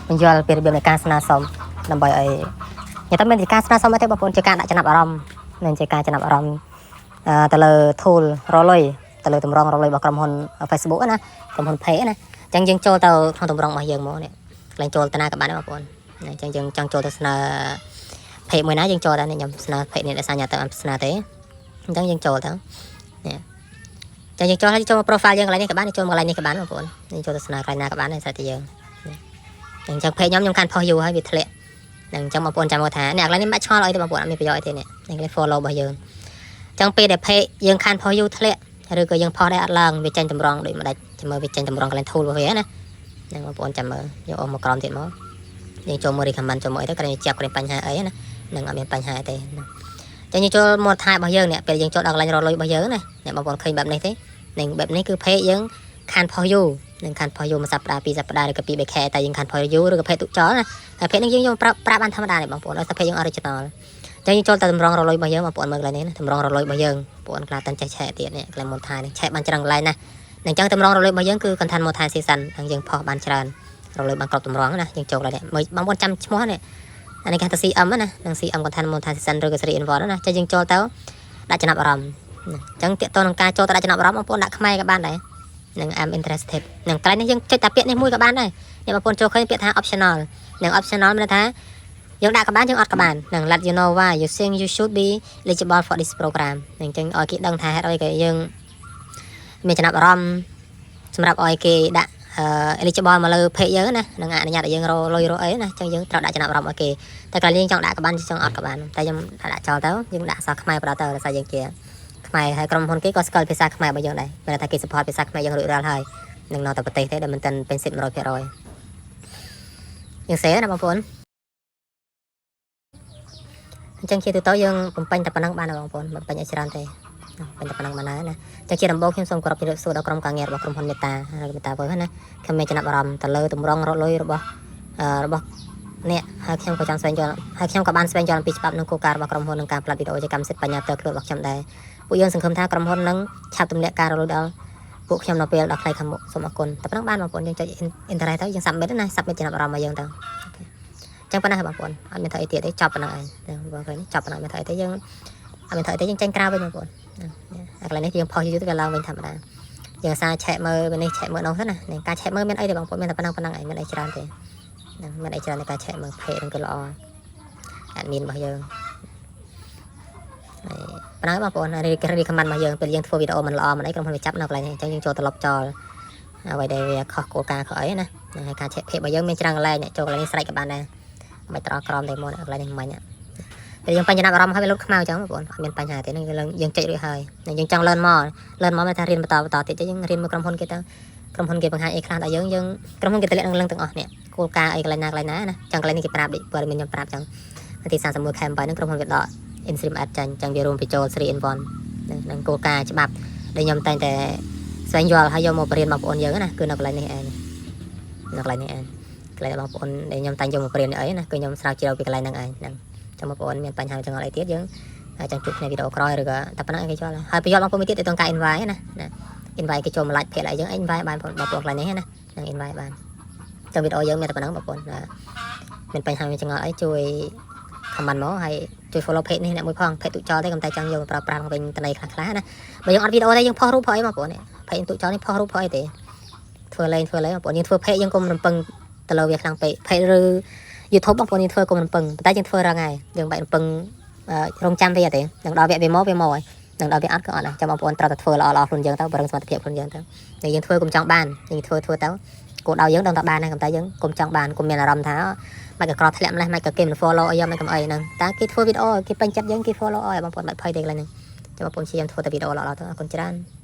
ពន្យល់ពីរបៀបនៃការស្នើសុំដើម្បីឲ្យនិយាយទៅមានជាការស្នើសុំអីទេបងប្អូនជាការដាក់ចំណាប់អារម្មណ៍និងជាការចំណាប់អារម្មណ៍ទៅលើ tool រលុយទៅលើតម្រងរលុយរបស់ក្រុមហ៊ុន Facebook ណាក្រុមហ៊ុន Pay ណាអញ្ចឹងយើងចូលទៅក្នុងតម្រងរបស់យើងមកនេះកន្លែងចូលតាណាក៏បានដែរបងប្អូនអញ្ចឹងយើងចង់ចូលទៅស្នើ page មួយណាយើងចូលដែរនេះខ្ញុំស្នើ page នេះដោយសារញ៉ាំទៅអត់ស្នើទេអញ្ចឹងយើងចូលទៅនេះចឹងយើងចូលហើយចូលមក profile យើងកន្លែងនេះក៏បានចូលមកកន្លែងនេះក៏បានបងប្អូនយើងចូលទៅស្នើកន្លែងណាក៏បានដែរស្រេចតែយើងអញ្ចឹង page ខ្ញុំខ្ញុំខានផុសយូរហើយវាធ្លាក់នឹងអញ្ចឹងបងប្អូនចាំមើលថានេះកន្លែងនេះមិនបាច់ឆ្ងល់អីទេបងប្អូនអត់មានប្រយោជន៍អីទេនេះនេះកន្លែង follow របស់យើងអញ្ចឹងពេលដែល page យើងខានផុសយូរធ្លាក់ឬក៏យើងផុសដែរអត់ឡើងវាចេញតម្រងដូចម្ដេចចាំមើលវាចេញតម្រងកន្លែង tool របស់វាណាហ្នឹងបងប្អូនចាំមើលយកអស់មកក្រោមទៀតមកយើងចូលមើល recommend ចូលមើលអីទៅក្រែងចាប់ក្រែងបញ្ហាអីណានឹងអត់មានបញ្ហាទេចឹងយើងចូលមកថែរបស់យើងនេះពេលយើងចូលដល់កន្លែងរលុយរបស់យើងណាអ្នកបងប្អូនឃើញបែបនេះទេនឹងបែបនេះគឺ page យើងខានផុសយូរនឹងខានផុសយូរមួយសប្តាហ៍ពីរសប្តាហ៍ឬក៏ពីរបីខែតែយើងខានផុសយូរឬក៏ page ទុកចោលណាតែ page នេះយើងយកប្រាប់ប្រាប់បានធម្មតាទេបងប្អូនដោយសារ page យើង original ចឹងយើងចូលទៅតម្រងរលុយរបស់យើងបងប្អូនមើលកន្លែងនេះណាតម្រងរលុយរបស់យើងបងប្អូនខ្លះតាន់ចេះឆែកទៀតនេះកន្លែងមុនថែនេះឆែកបានច្រើនកន្លែងណានឹងចឹងតម្រងរលុយរបស់យើងគឺ content monetization នឹងយើងផុសបានច្រើនរលុយបានគ្រប់តម្រងណាយើងចូលកន្លែងនេះមើលបងប្អូនចាំឈ្មោះនេះអានេះគេហៅថា CM ណានឹង CM content monetization ឬក៏ 3 in 1 ណាចឹងយើងចូលទៅដាក់ចំណាប់អារម្មណ៍អញ្ចឹងទាក់ទងនឹងការចូលទៅដាក់ចំណាប់អារម្មណ៍បងប្អូនដាក់ខ្មែរក៏បានដែរនឹង I'm interested នឹងកន្លែងនេះយើងចុចតែពាក្យនេះមួយក៏បានដែរអ្នកបងប្អូនចូលឃើញពាក្យថា optional នឹង optional មានន័យថាយើងដាក់ក៏បានយើងអត់ក៏បាននឹង let you know why you think you should be eligible for this program នឹងអញ្ចឹងឲ្យគេដឹងថាហេតុអីក៏យើងមានចំណាប់អារម្មណ៍សម្រាប់ឲ្យគេដាក់ eligible មកលើ page យើងណានឹងអនុញ្ញាតឲ្យយើងរកលុយរកអីណាអញ្ចឹងយើងត្រូវដាក់ចំណាប់អារម្មណ៍ឲ្យគេតែកាលយើងចង់ដាក់ក៏បានចង់អត់ក៏បានតែខ្ញុំដាក់ចោលទៅយើងដាក់អក្សរខ្មែរបដទៅដោយសារយើងជាខ្មែរហើយក្រុមហ៊ុនគេក៏ស្គាល់ភាសាខ្មែររបស់យើងដែរមានថាគេ support ភាសាខ្មែរយើងរួចរាល់ហើយនឹងនៅតែប្រទេសទេដែលមិនទាន់ពេញសិទ្ធិ100%យើងសេណាបងប្អូនអញ្ចឹងជាទូទៅយើងបំពេញតែប៉ុណ្ណឹងបានហើយបងប្អូនបំពេញឲ្យច្រើនទេបំពេញតែប៉ុណ្ណឹងបានហើយណាចឹងជាដំបូងខ្ញុំសូមគោរពជម្រាបសួរដល់ក្រុមការងាររបស់ក្រុមហ៊ុនមេតាមេតាវើណាខ្ញុំមានចំណាប់អារម្មណ៍ទៅលើទម្រង់រកលុយរបស់របស់អ្នកហើយខ្ញុំក៏ចង់ស្វែងយល់ហើយខ្ញុំក៏បានស្វែងយល់អំពីច្បាប់និងគោលការណ៍របស់ក្រុមហ៊ុននិងការផលិតវីដេអូជាកម្មសិទ្ធិបញ្ញាផ្ទាល់ខ្លួនរបស់ខ្ញុំដែរពួកយើងសង្ឃឹមថាក្រុមហ៊ុននឹងឆាប់ទម្លាក់ការរកលុយដល់ពួកខ្ញុំនៅពេលដល់ខ្លីខាងមុខសូមអរគុណតែប៉ុណ្ណឹងបានបងប្អូនយើងចុច interest ទៅយើង submit ណា submit ចំណាប់អារម្មណ៍មកយើងទៅចឹងប៉ុណ្ណេះបងប្អូនអត់មានធ្វើអីទៀតទេចប់ប៉ុណ្ណឹងឯងបងប្អូនចប់ប៉ុណ្ណឹងមានធ្វើអីទេយើងអត់មានធ្វើអីទេយើងចេញក្រៅវិញបងប្អូនអាកន្លែងនេះយើងផុសយូរទៅវាឡើងវិញធម្មតាយើងអាសាឆែកមើលនេះឆែកមើលនោះទៅណានេះការឆែកមើលមានអីទេបងប្អូនមានតែប៉ុណ្ណឹងប៉ុណ្ណឹងឯងមានអីច្រើនទេហ្នឹងមានអីច្រើនในការឆែកមើល page ហ្នឹងគឺល្អ admin របស់យើងហើយប៉ុណ្ណឹងបងប្អូននេះ recommend របស់យើងពេលយើងធ្វើវីដេអូមិនល្អមិនអីក្រុមហ៊ុនវាចាប់នៅកន្លែងនេះអញ្ចឹងយើងចូលត្រឡប់ចោលអ្វីដែលវាខុសគោលការណ៍ខុសអីណាហ្នឹងហើយការឆែក page របស់យើងមានច្រើនកន្លែងចូលកន្លែងនេះស្រេចក៏បានដែរមិនត្រក្រមទេមុនកន្លែងនេះមិញពេលយើងបញ្ញត្តិអារម្មណ៍ហើយវាលុតខ្មៅអញ្ចឹងបងប្អូនអត់មានបញ្ហាទេនឹងយើងចុចរួចហើយនឹងយើងចង់ learn មក learn មកមានថារៀនបន្តបន្តទៀតយើងរៀនមួយក្រុមហ៊ុនគេទៅក្រុមហ៊ុនគេបង្ហាញអីខ្លះដល់យើងយើងក្រុមហ៊ុនគេតម្លាក់នឹងលឹងទាំងអស់នេះគោលការណ៍អីកន្លែងណាកន្លែងណាណាចឹងកន្លែងនេះគេប្រាប់ដូចព័ត៌មានខ្ញុំប្រាប់ចឹងទី31ខែ8ហ្នឹងក្រុមហ៊ុនវាដក in-stream ad ចាញ់ចឹងវារួមបញ្ចូល3 in 1នឹងគោលការណ៍ច្បាប់ដែលខ្ញុំតែងតែស្វែងយល់ហើយយកមកបរៀនបងប្អូនយើងណាគឺនៅកន្លែងនេះឯងនៅកន្លែងនេះឯងកន្លែងបងប្អូនដែលខ្ញុំតែងយកមកបរៀនអីណាគឺខ្ញុំស្រាវជ្រាវពីកន្លែងហ្នឹងឯងហ្នឹងចាំបងប្អូនមានបញ្ហាចង្អល់អីទៀតយើងចាំជួបគ្នាវីដេអូក្រោយឬក៏តែប៉ុណ្ណឹងគេយល់ហើយប្រយោជន៍បងប្អូនមួយទៀតទៅក្នុងការ invite ណាណា invite គេចូលមក like page អីយើង invite បានបងប្អូនកន្លែងនេះណានឹង invite បានចឹងវីដេអូយើងមានតែប៉ុណ្ណឹងបងប្អូនមានបញ្ហាមានចង្អល់អីជួយ comment មកហើយជួយ follow page នេះអ្នកមួយផង page ទូចចោលទេកុំតែចង់យកមកប្រើប្រាស់វិញតន័យខ្លះខ្លះណាបើយើងអត់វីដេអូទេយើងផុសរូបផុសអីមកបងប្អូននេះ page ទូចចោលនេះផុសរូបផុសអីទេធ្វើលេងធ្វើលេងបងប្អូនយើងធ្វើ page យើងកុំរំពឹងទៅលើវាខ្លាំងពេក page ឬ YouTube បងប្អូនយើងធ្វើកុំរំពឹងតែយើងធ្វើរងហើយយើងបែករំពឹងរងចាំវាទេនឹងដល់វគ្គវាមកវាមកហើយនឹងដល់វាអត់ក៏អត់ដែរចាំបងប្អូនត្រូវតែធ្វើល្អល្អខ្លួនយើងទៅបរិងសមត្ថភាពខ្លួនយើងទៅតែយើងធ្វើកុំចង់បានយើងធ្វើធ្វើទៅគោលដៅយើងដឹងតែបានដែរតែយើងកុំចង់បានកុំមានអារម្មណ៍ថាមិនក៏ក្រធ្លាក់ម្លេះមិនក៏គេមិន follow អីមិនក៏អីហ្នឹងតើគេធ្វើវីដេអូគេពេញចិត្តយើងគេ follow ឲ្យបងប្អូនបាច់ភ័យទេកន្លែងហ្នឹងចាំបងប្អូនព្យាយាមធ្វើតែវីដេអូល្អៗទៅអរគុណច្រើន។